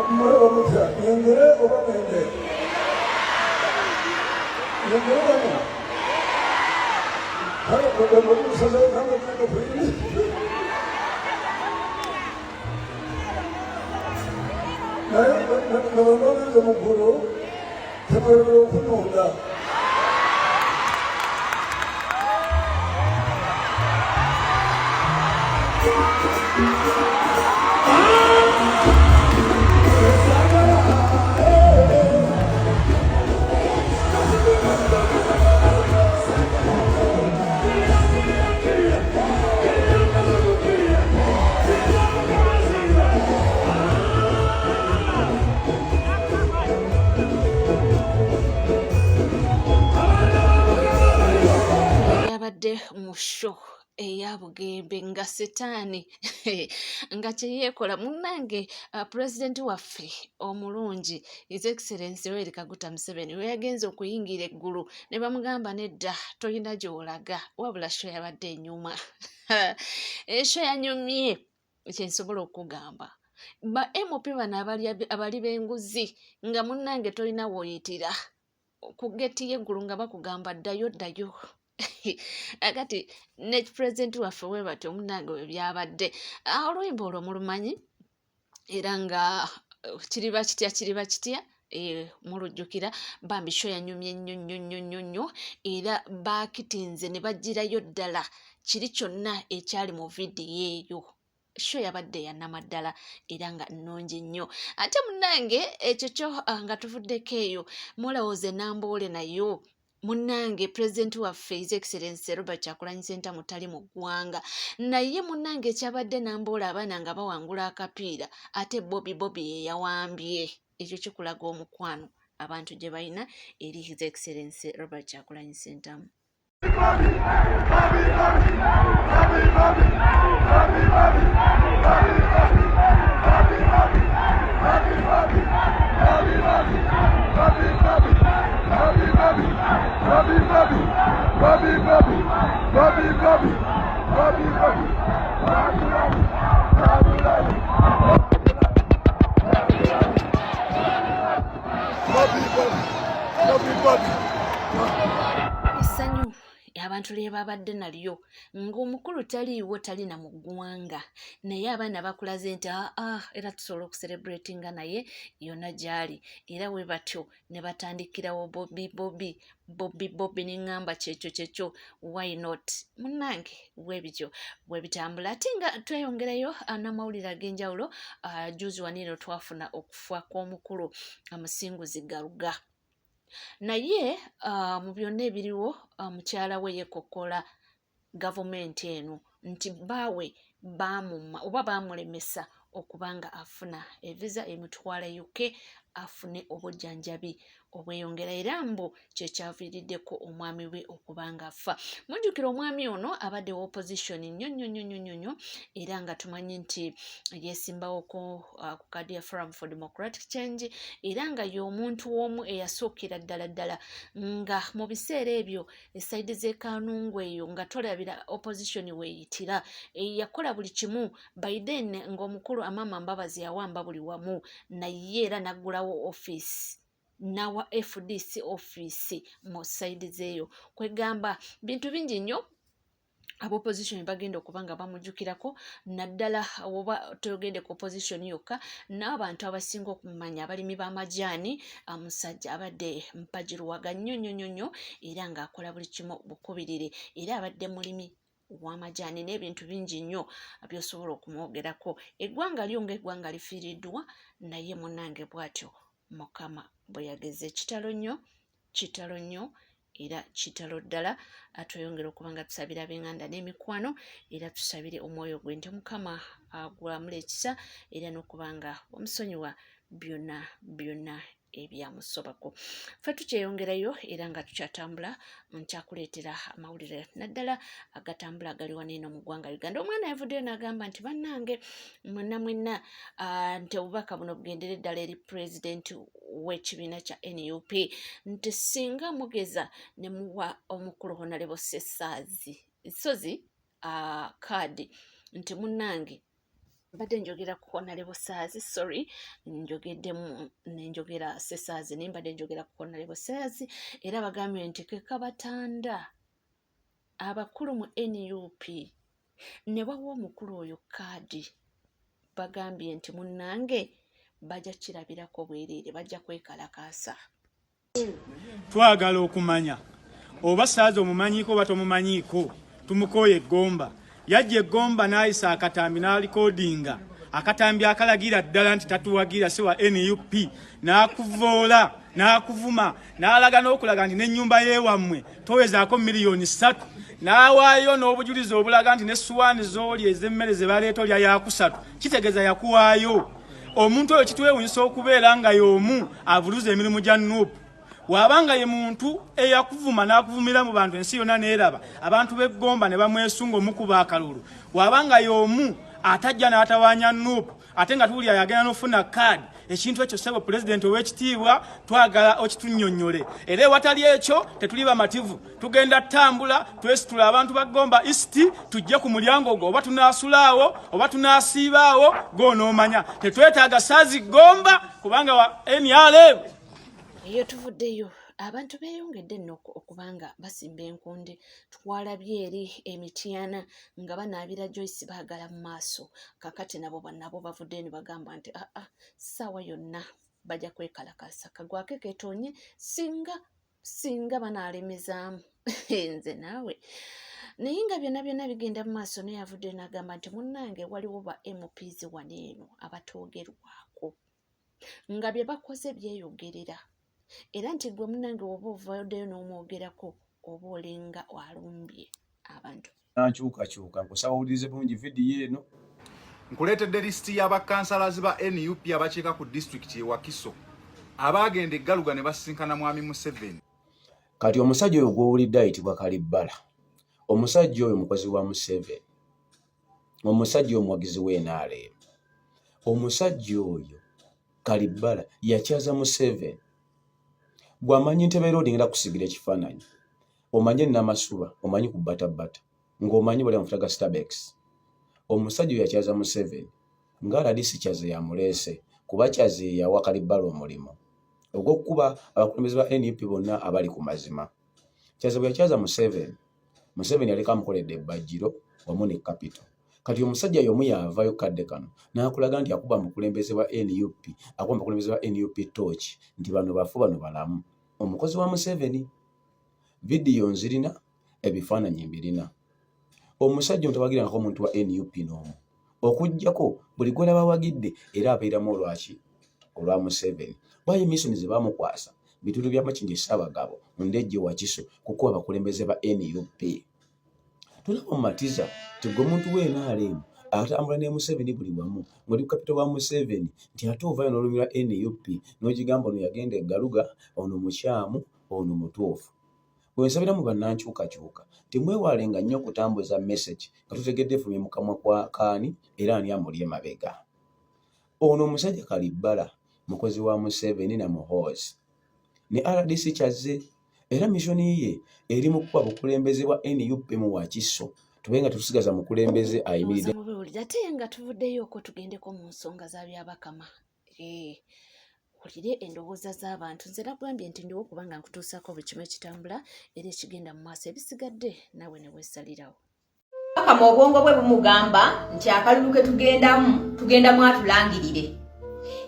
Mulaba mutya, nyongere oba mwende? Nyongere wano. Kale kugamba musazeewo kanga genda okuyimba. Naye nga bwe mbagenze mu ggulu temwerabira okunonda. Yabadde mu sho eya Bugembe nga sitaani nga kye yeekola munnange pulezidenti waffe omulungi His Excellency Yoweri Kaguta Museveni we yagenze okuyingira eggulu ne bamugamba nedda tolina gy'olaga wabula sho yabadde enyuma esho yanyumye kyensobola okugamba ba mp bano abali b'enguzi nga munnange tolina woyitira ku geeti y'eggulu nga bakugamba ddayo ddayo. Akati ne pulezidenti waffe we batyo munnange we byabadde. Ah, oluyimba olwo mulumanyi era nga kiriba kitya kiriba kitya mulujjukira bambi sho yanyumye nnyo nnyo nnyo nnyo nnyo era baakitinze ne bagirayo ddala kiri kyonna ekyali mu vidiyo eyo. Sho yabadde yanamaddala era nga nnungi nnyo. Ate munnange ekyo kyo nga tuvuddeko eyo mulowooza enamboole nayo munnange pulezidenti waffe His Excellency Robert Kyagulanyi Ssentamu tali mu ggwanga naye munnange ekyabadde namboole abaana nga bawangula akapiira ate Bobi Bobi ye yawambye ekyo kikulaga omukwano abantu gye balina eri His Excellency Robert Kyagulanyi Ssentamu. Essanyu abantu lye babadde nalyo ng'omukulu taliiwo tali na mu ggwanga naye abaana bakulaze nti aa ah, era tusobola okuserebratinga naye yonna gy'ali era we batyo ne batandikirawo bobi bobi bobi bobi ne ŋŋamba kyekyo kyekyo why not munnange bwebityo bwebitambula ate nga tweyongerayo n'amawulire ag'enjawulo juzi waniino twafuna okufa kw'omukulu Musinguzi Garuga naye mu byonna ebiriwo mukyala we yekokkola gavumenti eno nti bbaawe baamumma oba baamulemesa okuba nga afuna evisa emutwala UK afune obujjanjabi obweyongera era mbu kye kyaviiriddeko omwami we okuba nga afa. Mujjukira omwami ono abadde wa opposition nnyo nnyo nnyo nnyo nnyo era nga tumanyi nti yeesimbawoko ku kaadi ya Forum for Democratic Change era nga y'omuntu omu eyasookera ddala ddala nga mu biseera ebyo esayidi z'e Kanungu eyo nga tolabira opposition weeyitira yakola buli kimu by then ng'omukulu Amama Mbabazi yawamba buli wamu naye era n'aggulawo ofiisi n'awa FDC ofiisi mu sayidi z'eyo kwegamba bintu bingi nnyo aba opposition bagenda okuba nga bamujjukirako naddala oba toyogende ku opposition yokka n'abantu abasinga okumumanya abalimi b'amajaani musajja abadde mpagiruwaga nnyo nnyo nnyo nnyo era ng'akola buli kimu bukubirire era abadde mulimi w'amajaani n'ebintu bingi nnyo by'osobola okumwogerako eggwanga lyo ng'eggwanga lifiiriddwa naye munnange bw'atyo Mukama bwe yageze kitalo nnyo kitalo nnyo era kitalo ddala atweyongere okuba nga tusabira ab'enganda n'emikwano era tusabire omwoyo gwe nti Mukama agulamula ekisa era n'okuba nga omusonyiwa byonna byonna ebyamusobako. Ffe tukyeyongerayo era nga tukyatambula nkyakuleetera amawulire naddala agatambula agali wano eno mu ggwanga Uganda. Omwana yavuddeyo n'agamba nti bannange mwenna mwenna nti obubaka buno bugendere ddala eri pulezidenti w'ekibiina kya NUP nti singa mugeza ne muwa omukulu Honalebo Ssesaazi Ssozi kaadi nti munnange Mbadde njogera ku Honorable Saazi, sorry, njogeddemu nenjogera Sesaazi, naye mbadde njogera ku Honorable Saazi. Era bagambye nti ke kabatanda abakulu mu NUP ne bawa omukulu oyo kaadi. Bagambye nti munnange bajja kirabirako bwereere, bajja kwekalakaasa. Twagala okumanya oba Saazi omumanyiiko oba tomumanyiiko. Tumukooye eggomba. Yajja eggomba n'ayisa akatambi n'alikodinga akatambi akalagira ddala nti tatuwagira, si wa NUP, n'akuvoola, n'akuvuma, n'alaga n'okulaga nti n'ennyumba y'ewammwe towezaako 3 miliyoni, n'awaayo n'obujulizi obulaga nti n'essuwaani z'oli ez'emmere ze baleeta olya yakusatu. Kitegeeza yakuwaayo. Omuntu oyo kitwewunyisa okubeera nga y'omu avuluza emirimu gya NUP, waabanga ye muntu eyakuvuma n'akuvumira mu bantu, ensi yonna neeraba, abantu b'eggomba ne bamwesunga omukuba akalulu, waabanga y'omu atajja n'atawaanya NUP, ate nga tuwulira yagenda n'ofuna kaadi. Ekintu ekyo, ssebo pulezidenti ow'ekitiibwa, twagala okitunnyonnyole. Era ewatali ekyo tetuli bamativu. Tugenda ttambula twesitula abantu ba Gomba East, tujje ku mulyango gwo, oba tunaasulaawo oba tunaasiibaawo, gw'onoomanya. Tetwetaaga Saazi Gomba kubanga wa NRM. Eyo tuvuddeyo, abantu beeyongedde nno okubanga basimba enkundi. Twalabye eri emityana nga banaabira Joyce Baagala mu maaso. Kakati nabo nabo bavuddeyo ne bagamba nti aa, ssaawa yonna bajja kwekalakaasa, kagwake ketoonye singa singa banaalemezaamu nze naawe. Naye nga byonna byonna bigenda mu maaso, naye avuddeyo n'agamba nti munnange, waliwo ba MPs wano eno abatoogerwako nga bye bakoze byeyogerera, era nti gwe munnange woba ovaddeyo n'omwogerako oba olinga alumbye abantu. Nkyukakyuka, nkusaba owulirize bulungi vidiyo eno. Nkuleetedde lisiti y'abakansalazi ba NUP abakiika ku disitulikiti e Wakiso abaagenda eggaluga ne basisinkana Mwami Museveni. Kati omusajja oyo gw'owulidde ayitibwa Kalibbala. Omusajja oyo mukozi wa Museveni, omusajja oyo muwagizi w'NRM. Omusajja oyo Kalibbala yakyaza Museveni. Gwamanyi Ntebe Road, ngenda kusigira ekifaananyi omanye Namasuba, omanyi ku Bata ng'omanyi bali amafuta ga Stabex. Omusajja oyo yakyaza Museveni nga RDC Kyaze yamuleese, kuba Kyaze ye yawa Kalibbala omulimu ogw'okukuba abakulembeze ba NUP bonna abali ku mazima. Kyaze bwe yakyaza Museveni, Museveni yaleka amukoledde ebbajjiro wamu ne capital. Kati omusajja y'omu yaavayo kadde kano n'akulaga nti akuba mukulembeze wa NUP, akuba mukulembeze wa NUP tooki nti bano bafu, bano balamu. Omukozi wa Museveni, vidiyo nzirina, ebifaananyi mbirina. Omusajja ono tawagirangako omuntu wa NUP n'omu, okuggyako buli gw'olaba awagidde era abeeramu olwaki? Olwa Museveni. Bwayo mission ze baamukwasa bitundu bya Makindye Ssaabagabo, Ndejje, Wakiso, kukuba abakulembeze ba NUP. Tolaba omumatiza nti gwe omuntu wa NRM atambula ne Museveni buli wamu, ng'oli ku kapito wa Museveni, nti ate ovaayo n'olumira NUP n'ogigamba ono yagenda e Garuga, ono mukyamu, ono mutuufu. Bwe nsabira mu bannankyukakyuka temwewalenga nnyo okutambuza message nga tutegedde efulumye mu kamwa kwa kaani era ani amuli emabega. Ono omusajja Kalibbala mukozi wa Museveni na Muhoozi ne RDC Kyazze, era mission ye eri mu kukuba bukulembeze bwa NUP mu Wakiso, tube nga tetusigaza mukulembeze ayimiridde. Mubiwulira. Ate nga tuvuddeyo okwo, tugendeko mu nsonga za Byabakama. Wulire endowooza z'abantu. Nze nagambye nti ndiwo kubanga nkutuusaako buli kimu ekitambula era ekigenda mu maaso, ebisigadde naawe ne weesalirawo. Kama obwongo bwe bumugamba nti akalulu ke tugendamu tugendamu atulangirire,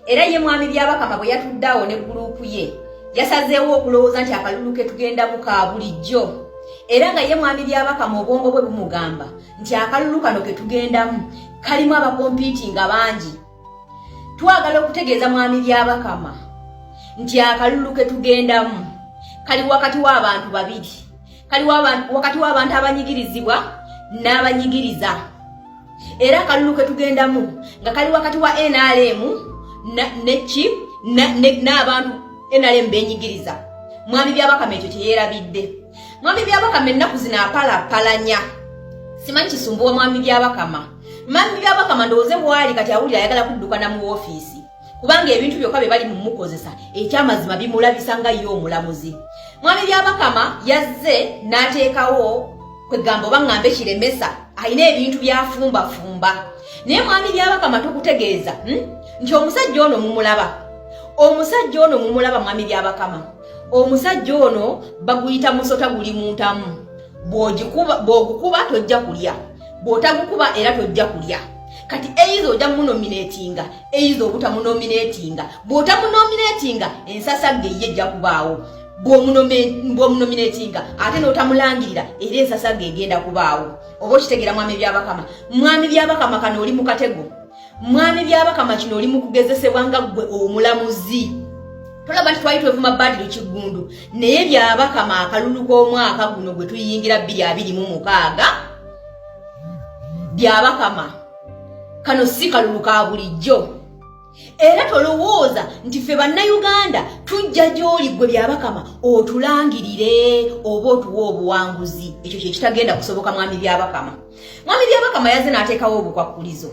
era ye Mwami Byabakama bwe yatuddeawo ne guruupu ye yasazeewo okulowooza nti akalulu ke tugendamu ka bulijjo, era nga ye Mwami Byabakama obwongo bwe bumugamba nti akalulu kano ke tugendamu kalimu abakompiitinga bangi. Twagala okutegeeza Mwami Byabakama nti akalulu ke tugendamu kali wakati w'abantu babiri, kali wakati w'abantu abanyigirizibwa n'abanyigiriza, era akalulu ke tugendamu nga kali wakati wa NRM neki n'abantu NRM benyigiriza. Mwami Byabakama ekyo kyeyeerabidde. Mwami Byabakama ennaku zino apalapalanya, simanyi kisumbuwa Mwami Byabakama. Mwami Byabakama ndowooze bwali kati awulira ayagala kudduka na mu woofiisi, kubanga ebintu byokka bye bali mumukozesa ekyamazima bimulabisa nga ye omulamuzi. Mwami Byabakama yazze n'ateekawo kwegamba oba ŋŋambe kiremesa, alina ebintu byafumbafumba. Naye mwami Byabakama tukutegeeza, Nti omusajja ono mumulaba, omusajja ono mumulaba. Mwami Byabakama, omusajja ono baguyita musota guli mu ntamu. Bw'ogukuba tojja kulya, bw'otagukuba era tojja kulya. Kati either ojja munominatinga, either obutamunominatinga. Bw'otamunominatinga, ensasagge ye ejja kubaawo. Bw'omunominatinga ate n'otamulangirira, era ensasagge egenda kubaawo. Oba okitegeera, mwami Byabakama? Mwami Byabakama, kano oli mu katego. Mwami Byabakama, kino oli mu kugezesebwa nga ggwe omulamuzi. Tolaba nti twali twevuma Badru Kiggundu, naye Byabakama, akalulu k'omwaka guno gwe tuyingira 2026, Byabakama, kano si kalulu ka bulijjo. Era tolowooza nti ffe Bannayuganda tujja gy'oli ggwe Byabakama otulangirire oba otuwa obuwanguzi. Ekyo kye kitagenda kusoboka, mwami Byabakama. Mwami Byabakama yazze n'ateekawo obukwakkulizo.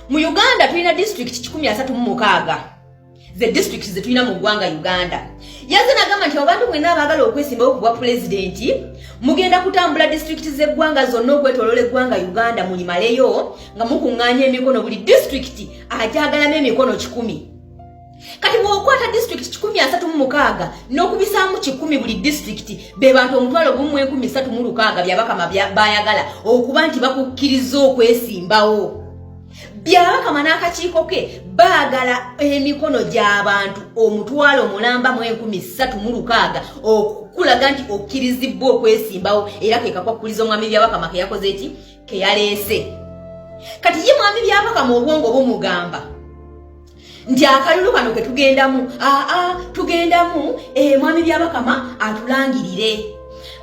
Mu Uganda tulina disitulikiti 136, ze disitulikiti ze tulina mu ggwanga Uganda. Yazze n'agamba nti abantu mwenna abaagala okwesimbawo ku bwa pulezidenti mugenda kutambula disitulikiti z'eggwanga zonna okwetoloola eggwanga Uganda, mulimaleyo nga mukuŋŋaanya emikono, buli disitulikiti agyagalamu emikono 100. Kati bw'okwata disitulikiti 136 n'okubisaamu 100 buli disitulikiti, be bantu 1,306 Byabakama bayagala okuba nti bakukkiriza okwesimbawo. Byabakama n'akakiiko ke baagala emikono gy'abantu 1,306 okulaga nti okkirizibwa okwesimbawo. Era ke kakwakkuliza omwami Byabakama ke yakoze eki ke yaleese. Kati ye mwami Byabakama obwongo bumugamba nti akalulu kano ke tugendamu, aa tugendamu mwami Byabakama atulangirire.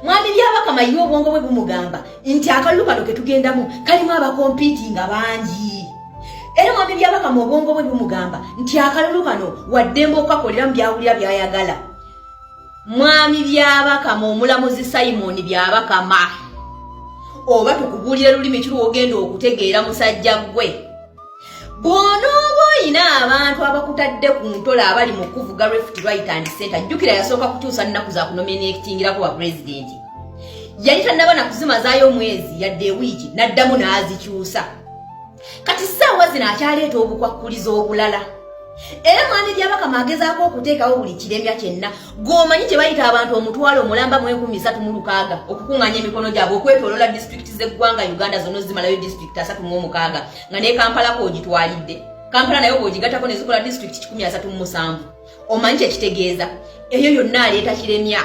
Mwami Byabakama ye obwongo bwe bumugamba nti akalulu kano ke tugendamu kalimu abakompiitinga bangi. Era mwami Byabakama obwongo bwe bumugamba nti akalulu kano waddembe okukakoleramu byawulira byayagala. Mwami Byabakama, omulamuzi Simon Byabakama, oba tukubuulire lulimi kiri ogenda okutegeera? Musajja ggwe, bw'onooba oyina abantu abakutadde ku ntola abali mu kuvuga left, right and center, jjukira yasooka kukyusa nnaku za kunominatingirako wa pulezidenti. Yali tannaba na kuzimazaayo omwezi yadde ewiiki, n'addamu n'azikyusa. Kati ssaawa zino akyaleeta obukwakkulizo obulala. Era mwami Byabakama agezaako okuteekawo buli kiremya kyenna. Gwomanyi kye bayita abantu 1,306 okukuŋŋaanya emikono gyabwe okwetoolola disitulikiti z'eggwanga Uganda zonna, ozimalayo disitulikiti 36, nga ne Kampala kw'ogitwalidde, Kampala nayo bw'ogigattako ne zikola disitulikiti 137, omanyi kyekitegeeza? Eyo yonna aleeta kiremya.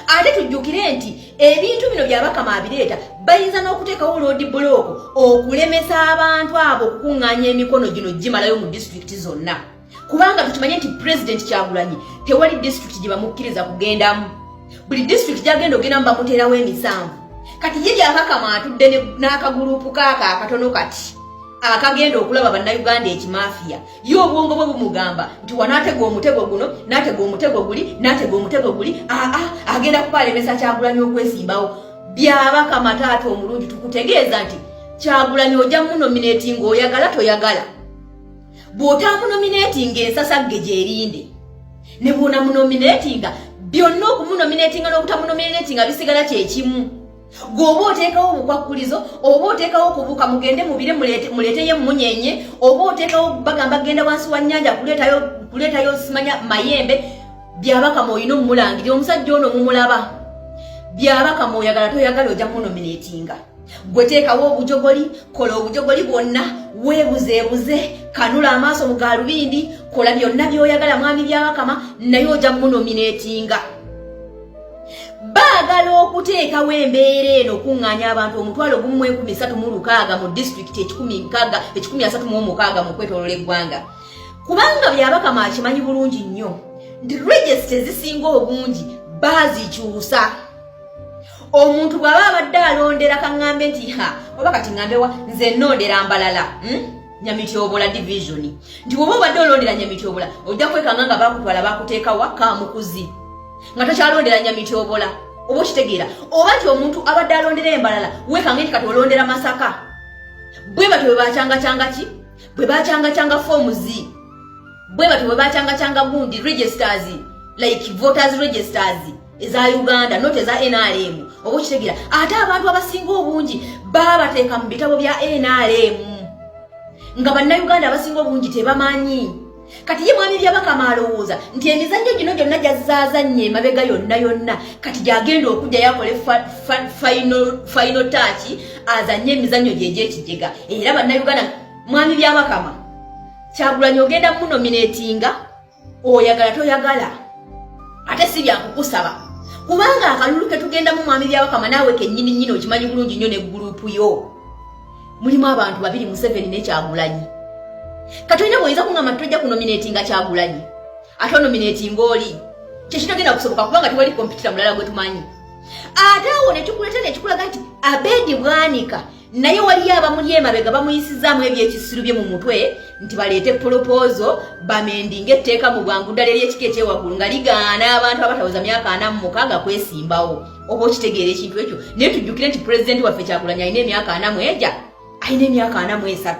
Ate tujjukire nti ebintu bino Byabakama abireeta, bayinza n'okuteekawo road block okulemesa abantu abo okukuŋŋaanya emikono gino gimalayo mu disitulikiti zonna, kubanga tukimanye nti Pulezidenti Kyagulanyi tewali disitulikiti gye bamukkiriza kugendamu. Buli disitulikiti gyagenda ogendamu bamuteerawo emisanvu. Kati ye Byabakama atudde n'akagurupu kaaka akatono kati akagenda okulaba Bannayuganda ekimafiya. Ye obwongo bwe bumugamba nti wanaatega omutego guno, n'atega omutego guli, n'atega omutego guli, aa agenda kuba alemesa Kyagulanyi okwesimbawo. Byabakama taata omulungi, tukutegeeza nti Kyagulanyi ojja munominatinga oyagala toyagala. Bw'otamunominatinga, ensasagge gyerinde. Ne bw'onamunominatinga, byonna okumunominatinga n'obutamunominatinga bisigala kyekimu. Gweoba oteekawo obukwakkulizo, oba oteekawo okubuuka mugende mubire muleeteyo emunyenye, oba oteekawo bagamba genda wansi wa nnyanja kuleetayo simanya mayembe, Byabakama olina omumulangirira. Omusajja ono mumulaba, Byabakama, oyagala toyagala ojja munominatinga. Gwe teekawo obujogoli, kola obujogoli bwonna, weebuzeebuze, kanula amaaso mu galubindi, kola byonna by'oyagala, mwami Byabakama, naye ojja munominatinga. Baagala okuteekawo embeera eno okuŋŋaanya abantu 1,306 mu disitulikiti 136 mu kwetoolola eggwanga, kubanga Byabakama akimanyi bulungi nnyo nti regisita ezisinga obungi baazikyusa. Omuntu bw'aba abadde alondera, kaŋŋambe nti ha oba kati ŋŋambewa, nze nnondera Mbalala, Nyamityobola division, nti bw'oba obadde olondera Nyamityobola, ojja kwekanga nga bakutwala bakuteekawa Kamukuzi, nga tokyalondera Nyamityobola. Oba okitegeera? Oba nti omuntu abadde alondera Embalala, wekange nti kati olondera Masaka. Bwe batyo bwe bakyangakyanga ki, bwe bakyangakyanga forms, bwe batyo bwe bakyangakyanga gundi registers, like voters registers eza Uganda, not eza NRM. Oba okitegeera? Ate abantu abasinga obungi babateeka mu bitabo bya NRM. Nga bannayuganda abasinga obungi tebamanyi. Kati ye Mwami Byabakama alowooza nti emizannyo gino gyonna gyazaazannye emabega yonna yonna, kati gyagenda okujja yakole final touch, azannye emizannyo gye egy'ekijega. Era bannayuganda, Mwami Byabakama, Kyagulanyi ogenda munominatinga, oyagala toyagala, ate si byakukusaba, kubanga akalulu ke tugendamu, Mwami Byabakama, naawe kennyini nnyini okimanyi bulungi nnyo, ne gurupu yo mulimu abantu babiri, Museveni ne Kyagulanyi. Kati olina bwoyinza kuŋŋamba nti tojja kunominatinga Kyagulanyi, ate onominatinga oli? Kyekitagenda kusoboka, kubanga tewali competitor mulala gwe tumanyi. Ate awo nekikuleeta nekikulaga nti Abedi Bwanika naye waliyo abamuli emabega bamuyisizaamu ebyekisiru bye mu mutwe nti baleete proposal bamendinga etteeka mu bwangu ddala eryekika ekyewaggulu nga ligaana abantu abataweza myaka 46 kwesimbawo. Oba okitegeera ekintu ekyo? Naye tujjukire nti pulezidenti waffe Kyagulanyi alina emyaka 40 eja, alina emyaka 43.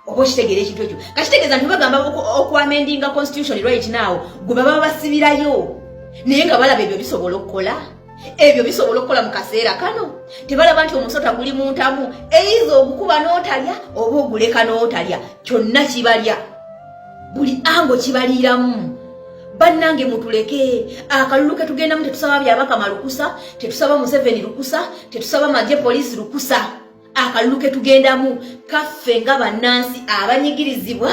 Oba okitegeera ekintu ekyo? Kakitegeeza nti bagamba okwamendinga constitution right now, gwe baba basibirayo, naye nga balaba ebyo bisobola okukola, ebyo bisobola okukola mu kaseera kano. Tebalaba nti omusota guli mu ntamu, eyiza ogukuba n'otalya oba oguleka n'otalya, kyonna kibalya, buli ango kibaliiramu. Bannange, mutuleke. Akalulu ke tugendamu, tetusaba Byabakama lukusa, tetusaba Museveni lukusa, tetusaba magye poliisi lukusa. Akalulu ke tugendamu kaffe nga bannansi abanyigirizibwa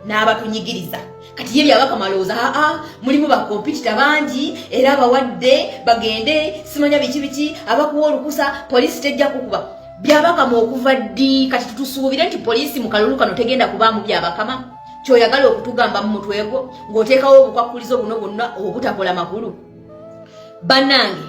n'abatunyigiriza. Kati ye Byabakama alowooza, aa, mulimu bacompetitor bangi era abawadde bagende, simanya biki biki, abakuwa olukusa, poliisi tejja kukuba. Byabakama, okuva ddi? Kati tutusuubire nti poliisi mu kalulu kano tegenda kubaamu Byabakama? Kyoyagala okutugamba mu mutwe gwo ng'oteekawo obukwakkulizo buno bwonna obutakola makulu? Bannange,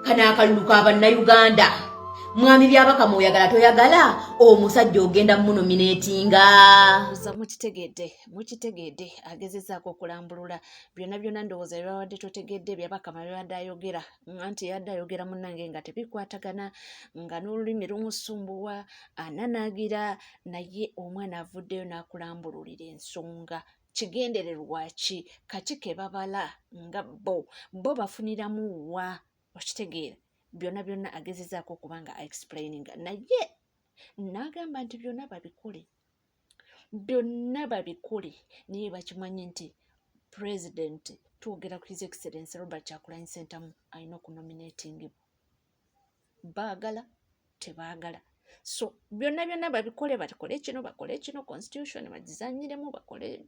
kano akalulu ka bannayuganda. Mwami Byabakama, oyagala toyagala, omusajja ogenda munominatinga. Oza mukitegedde, mukitegedde. Agezezaako okulambulula byonna byonna. Ndowooza byebawadde totegedde Byabakama byabadde ayogera, anti yadde ayogera munnange nga tebikwatagana, nga n'olulimi lumusumbuwa, ananaagira. Naye omwana avuddeyo n'akulambululira ensonga, kigendererwa ki, kaki ke babala nga bo bafuniramu wa. Okitegeera? Byonna byonna agezezaako okuba nga explaininga, naye n'agamba nti byonna babikole, byonna babikole, naye bakimanyi nti president, twogera ku His Excellence Robert Kyagulanyi Ssentamu, alina okunominatingibwa, baagala tebaagala. So byonna byonna babikole, bakole kino, bakole kino, constitution bagizanyiremu, bakole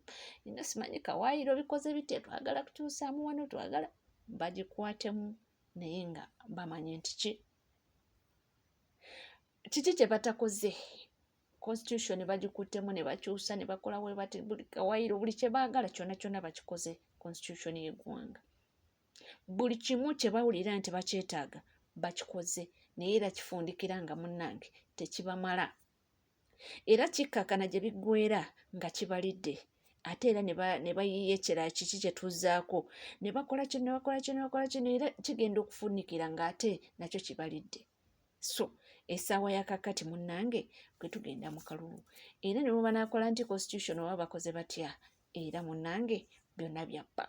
ina simanyi kawaayiro bikoze bitya, twagala kukyusaamu wano, twagala bagikwatemu, naye nga bamanyi nti ki kiki kye batakoze. Constitution bagikuttemu ne bakyusa ne bakola we bati, buli kawaayiro, buli kye baagala kyonna kyonna bakikoze. Constitution y'eggwanga, buli kimu kye bawulira nti bakyetaaga bakikoze, naye era kifundikira nga munnange tekibamala, era kikkakana gye biggweera nga kibalidde. Ate era ne bayiiya ekirala, kiki kye tuzzaako, ne bakola kino, ne bakola kino, ne bakola kino, era kigenda okufunikira ng'ate nakyo kibalidde. So essaawa ya kaakati munnange kwe tugenda mu kalulu, era ne bwe banaakola nti constitution oba bakoze batya, era munnange byonna byabba.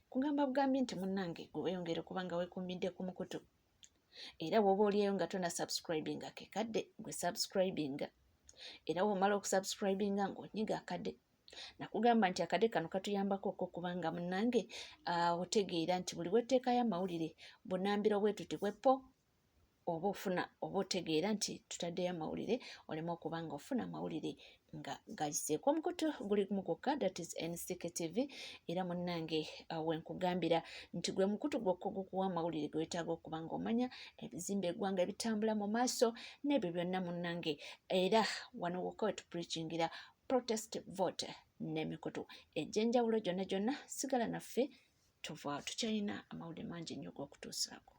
Kugamba bugambi nti munnange gwe weeyongere okuba nga weekuumidde ku mukutu, era bw'oba olieyo nga tona subscribinga, ke kadde gwe subscribinga. Era bw'omala okusubscribinga ng'onyiga akadde, nakugamba nti akadde kano katuyambako okubanga munnange otegeera nti buli wetteekayo amawulire bunambiro bwe tuti bweppo, oba ofuna oba otegeera nti tutaddeyo amawulire, oleme okuba nga ofuna amawulire nga gayiseeko. Omukutu guli gumu gwokka, that is NCK TV. Era munnange wenkugambira nti gwe mukutu gwokka ogukuwa amawulire gewetaaga okuba nga omanya ebizimba eggwanga, ebitambula mu maaso n'ebyo byonna munnange. Era wano wokka wetupreachingira protest vote n'emikutu egy'enjawulo gyonna gyonna. Sigala naffe, tuva tukyalina amawulire mangi nnyo g'okutuusaako.